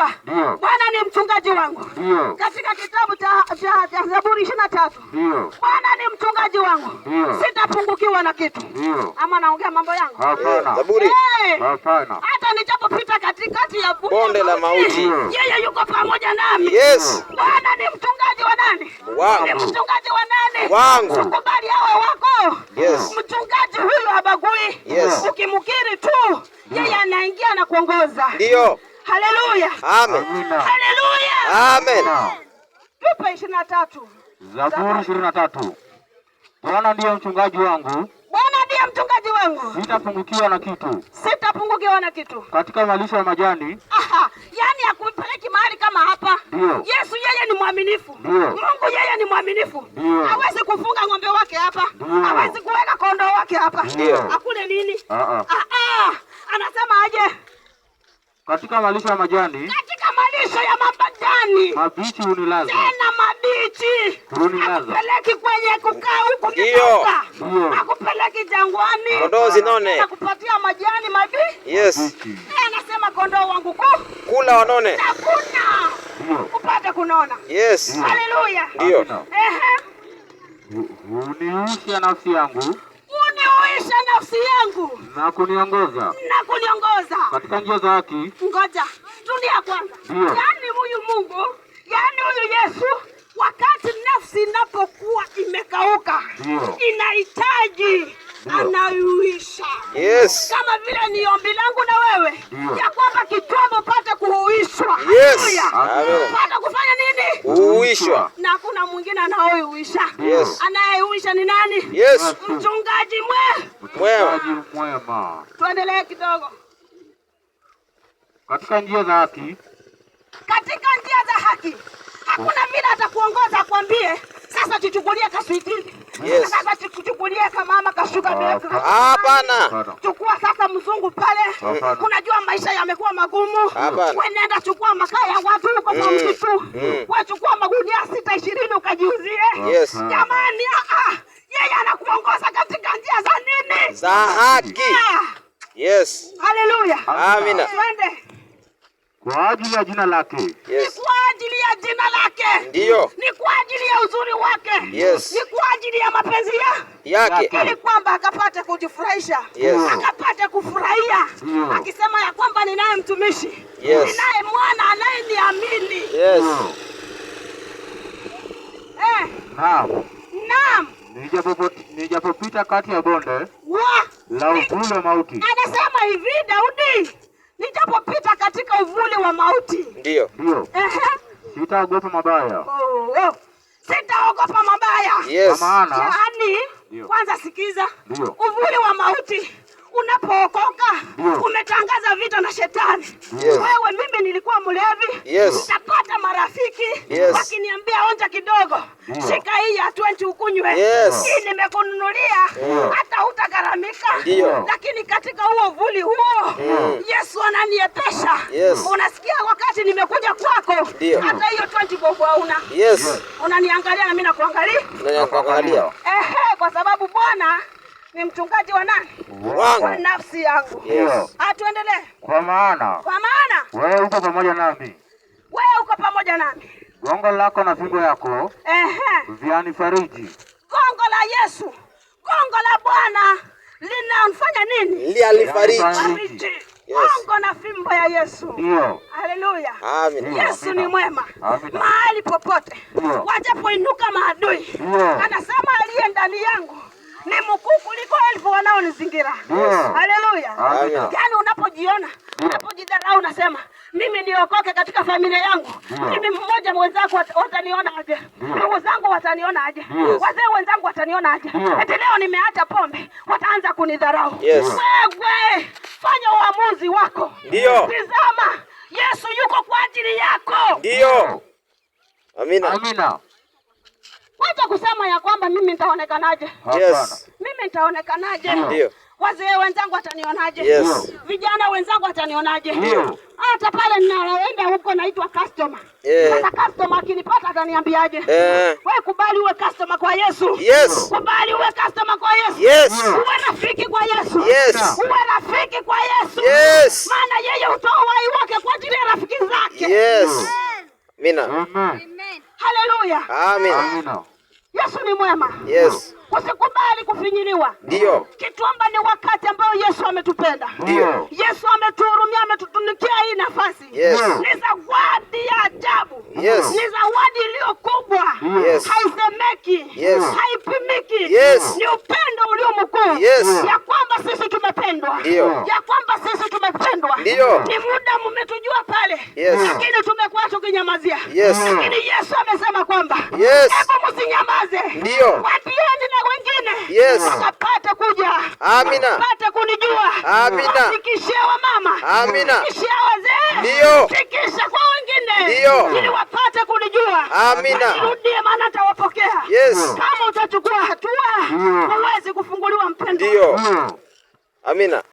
kwamba Ndio. Bwana ni mchungaji wangu. Ndio. Katika kitabu cha Zaburi 23. Ndio. Bwana ni mchungaji wangu. Ndio. Sitapungukiwa na kitu. Ndio. Ama naongea mambo yangu? Hapana. Zaburi. Hey! Hapana. Hata nijapopita katikati ya Bonde la mauti. yeye yuko pamoja nami. Yes. Bwana ni mchungaji wa nani? Wangu. Ni mchungaji wa nani? Wangu. Sikubali awe wako. Yes. Mchungaji huyu habagui. Yes. Ukimkiri tu yeye anaingia na kuongoza. Ndio. Haleluya. Amen. Amina. Haleluya. Amen. Tupe 23. Zaburi 23. Bwana ndiye mchungaji wangu, Bwana ndiye mchungaji wangu, sitapungukiwa na kitu. Sitapungukiwa na kitu. Katika malisho ya majani, Aha, yani hakupeleki mahali kama hapa. Ndio. Yesu yeye ni mwaminifu. Ndio. Mungu yeye ni mwaminifu. Ndio. Hawezi kufunga ng'ombe wake hapa. Ndio. Hawezi kuweka kondoo wake hapa. Ndio. Akule nini? Ah, ah. Ah, ah. Anasema aje? Katika malisho ya majani Katika malisho ya mabajani mabichi hunilaza. tena mabichi, Hunilaza. Hakupeleki kwenye kukaa huku Ndio. kikauka. Ndio. Hakupeleki jangwani. Kondoo zinone. Anakupatia majani mabichi. Yes. Mabichi. Yeye anasema kondoo wangu kuu Kula wanone. hakuna Ndio. upate kunona. Yes. Haleluya. Ndio. Amina. Ehe. Huniisha nafsi yangu Uniuisha nafsi yangu na kuniongoza na kuniongoza. katika njia za haki. Ngoja tulia kwanza. Ndio. Yaani huyu Mungu, yaani huyu Yesu, wakati nafsi inapokuwa imekauka, Ndio. inahitaji Ndio. anauisha. Yes. Kama vile ni ombi langu na wewe Ndio. ya kwamba kitambo upate kuhuishwa. Yes. Haleluya. Amen. Upate kufanya nini? Kuhuishwa. Na hakuna mwingine anaoiuisha. Yes. Anayeuisha ni nani? Yes. Mchungaji mwe. Mwema. Mchungaji mwema. Tuendelee kidogo. Katika njia za haki. Katika njia za haki. Hakuna vile atakuongoza akwambie sasa tuchukulie kaswitini. Yes. Sasa tuchukulie kamama kashuka Hapana. Hapana. Hapana. Chukua sasa mzungu pale. Hapana. Unajua maisha yamekuwa magumu. Hapana. Wewe nenda chukua makaa ya watu huko kwa msitu. Wewe chukua magunia 6 20 ukajiuzie. Yes. Jamani, ah, ah. Yeye anakuongoza katika njia za nini? Za haki. Ah. Yes. Haleluya. Amina. Twende. Kwa ajili ya jina lake. Ni Yes. kwa ajili ya jina lake. Ndio. Ni kwa ajili ya uzuri wake. Yes. Ni kwa ajili ya mapenzi ya Yake. ili kwamba akapate kujifurahisha. Yes. Akapate kufurahia. Ndio. Akisema ya kwamba ninaye mtumishi. Yes. Ninaye mwana anayeniamini. Yes. Naam. Naam. Nijapopita kati ya bonde Wa la uvuli wa mauti. Anasema hivi Daudi, nijapopita katika uvuli wa mauti. Ndio. Ndio. Ehe. Sitaogopa mabaya. Oh. Sitaogopa mabaya. Yes. Kwa maana Yaani, Ndio. kwanza sikiza. Ndio. Uvuli wa mauti unapookoka Ndio. umetangaza vita na shetani. Yes. Wewe, mimi nilikuwa mlevi. Yes. Napata marafiki Yes. wakiniambia onja kidogo, Ndio. shika hii ya 20 ukunywe. Yes. Hii nimekununulia hata hutagharamika. Ndio. Lakini katika huo uvuli huo Yesu ananiepesha. Yes. Unasikia, wakati nimekuja kwako Ndio. hata hiyo 20 bob hauna. Yes. Unaniangalia na mimi nakuangalia. Nakuangalia. Ehe, kwa sababu Bwana ni mchungaji wa nani? Wa Wangu. nafsi yangu. Yes. Ah, tuendelee. Kwa maana Kwa maana wewe uko pamoja nami, wewe uko pamoja nami. Gongo lako na fimbo yako Ehe. vyanifariji. Gongo la Yesu, gongo la Bwana linamfanya nini? Lialifariji. Fariji. Yes. Gongo na fimbo ya Yesu. Ndio. Haleluya. Amina. Yesu ni mwema Amina. mahali popote Ndio. wajapoinuka maadui. Ndio. Anasema aliye ndani yangu ni mkuu kuliko elfu wanaonizingira. Ndio. Haleluya. Amina. Yaani unapojiona, unapojidharau, unasema mimi niokoke katika familia yangu, Ndio. mimi mmoja, mwenzangu wataniona aje? Ndio. Ndugu zangu wataniona aje? Ndio. Wazee wenzangu wataniona aje? Ndio. Eti leo nimeacha pombe, wataanza kunidharau. Yes. Wewe fanya uamuzi wako. Ndio. Tizama, Yesu yuko kwa ajili yako. Ndio. Amina. Amina. Wacha kusema ya kwamba mimi nitaonekanaje, Yes. mimi nitaonekanaje, Ndio. Wazee wenzangu watanionaje? Yes. Vijana wenzangu watanionaje? Ndio. Hata pale ninaenda huko naitwa customer. Yeah. Sasa customer akinipata ataniambiaje? We kubali uwe customer kwa Yesu. Yes. Kubali uwe customer kwa Yesu. Yes. Uwe rafiki kwa Yesu. Yes. Uwe rafiki kwa Yesu. Yes. Maana yeye hutoa uhai wake kwa ajili ya rafiki zake. yake. Yes. Amina. Amen. Haleluya! Amina. Amina. Yesu ni mwema. Yes. Usikubali kufinyiliwa. Ndio. Kitwamba ni wakati ambao Yesu ametupenda. Ndio. Yesu ametuhurumia, ametutunikia hii nafasi. Yes. Ni zawadi ya ajabu. Yes. Ni zawadi iliyo kubwa. Yes. Haisemeki. Yes. Haipimiki. Yes. Ni upendo ulio mkuu. Yes. Ya kwamba sisi tumependwa. Ndio. Ya kwamba sisi tumependwa. Ndio. Ni muda mmetujua pale. Yes. Lakini tumekuwa tukinyamazia. Yes. Lakini Yesu amesema kwamba Yes. hebu msinyamaze. Ndio. Waambieni na wengine. Yes. Wakapate kuja. Amina. Wakapate kunijua. Amina. Wafikishie wamama. Amina. Fikishia wazee. Ndio. Fikisha kwa wengine. Ndio. Ili wapate kunijua. Amina. Wasirudie, maana atawapokea. Yes. Kama utachukua hatua, huwezi kufunguliwa mpendwa. Ndio. Amina.